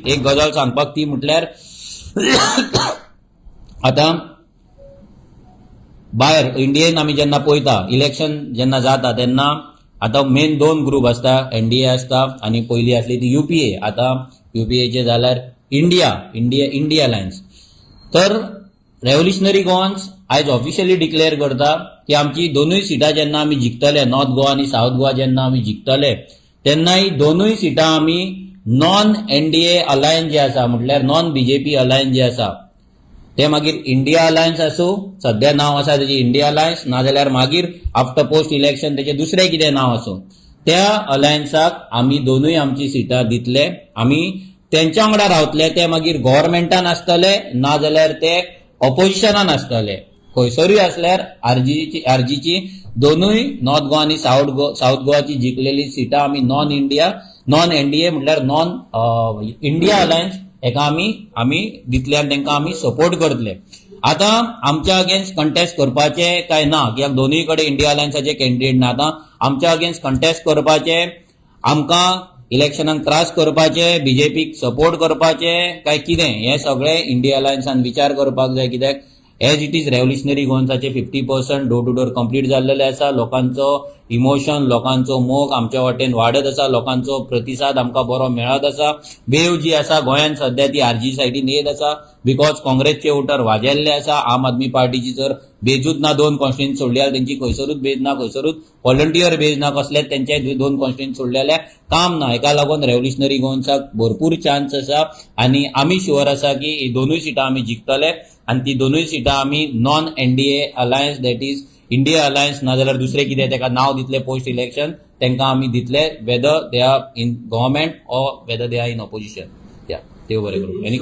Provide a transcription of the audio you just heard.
एक गजाल सांगपाक ती म्हटल्यार आतां भायर इंडियेन आमी जेन्ना पळयता, इलेक्शन जेन्ना जाता तेन्ना आतां मेन दोन ग्रूप आसता. एनडीए आसता आनी पयली आसली ती युपीए. आतां युपीएचे जाल्यार इंडिया इंडिया इंडिया अलायन्स. तर रेव्होल्युशनरी गोवन्स आयज ऑफिशियली डिक्लेअर करता की आमची दोनूय सिटां जेन्ना आमी जिखतले, नॉर्थ गोवा आनी सावथ गोवा जेन्ना आमी जिखतले, तेन्ना ही दोनूय सिटां आमी नॉन एनडीए अलायन्स जे आसा, म्हटल्यार नॉन बीजेपी अलायन्स जे आसा, ते मागीर इंडिया अलायन्स आसूं, सद्या नांव आसा तेजें इंडिया अलायन्स, नाजाल्यार मागीर आफ्टर पोस्ट इलेक्शन तेजें दुसरें कितें नांव आसूं, त्या अलायन्साक आमी दोनूय आमची सिटां दितले. आमी तेंच्या वांगडा रावतले. ते मागीर गव्हर्मेंटान आसतले नाजाल्यार ते ऑपोजिशनान आसतले, खंयसरूय आसल्यार आरजीची दोनूय नॉर्थ गोवा आनी सावथ गोवाची जिखलेली सिटां आमी नॉन इंडिया, नॉन एनडीए म्हटल्यार नॉन इंडिया अलायन्स हेका आमी दितले आनी तांकां आमी सपोर्ट करतले. आतां आमच्या अगेन्स्ट कंटेस्ट करपाचे काय ना, कित्याक दोनूय कडेन इंडिया अलायन्साचे कॅन्डिडेट ना. आतां आमच्या अगेन्स्ट कंटेस्ट करपाचे, आमकां इलेक्शनाक त्रास करपाचे, बीजेपीक सपोर्ट करपाचे काय कितें, हें सगळें इंडिया अलायन्सान विचार करपाक जाय. कित्याक एज it is revolutionary गोवन्साचे 50% door to door complete जाल्लेले आसा. लोकांचो इमोशन, लोकांचो मोग आमच्या वाटेन वाडत आसा. लोकांचो प्रतिसाद आमकां बरो मेळत आसा. वेव जी आसा गोंयांत सद्या ती आरजी सायडीन येत आसा, because काँग्रेसचे वोटर वाजेल्ले आसा. आम आदमी पार्टीची जर बेजूच ना, दोन कॉन्स्टिट्युएन्सी सोडली जाल्यार तेंची खंयसरूच बेज ना, खंयसरूच व्हॉलंटियर बेज ना कसलेच. तेंचे दोन कॉन्स्टिट्युएन्सी सोडले जाल्यार काम ना. हेका लागून रेव्होल्युशनरी गोवन्साक भरपूर चान्स आसा आनी आमी शुअर आसा की ही दोनूय सिटां आमी जिखतले आनी ती दोनूय सिटां आमी non NDA alliance, that is India alliance, नाजाल्यार दुसरें कितें तेका नांव दितले पोस्ट इलेक्शन, तांकां आमी दितले, whether they are in government or whether they are in opposition. या, देव बरें करूं. आनी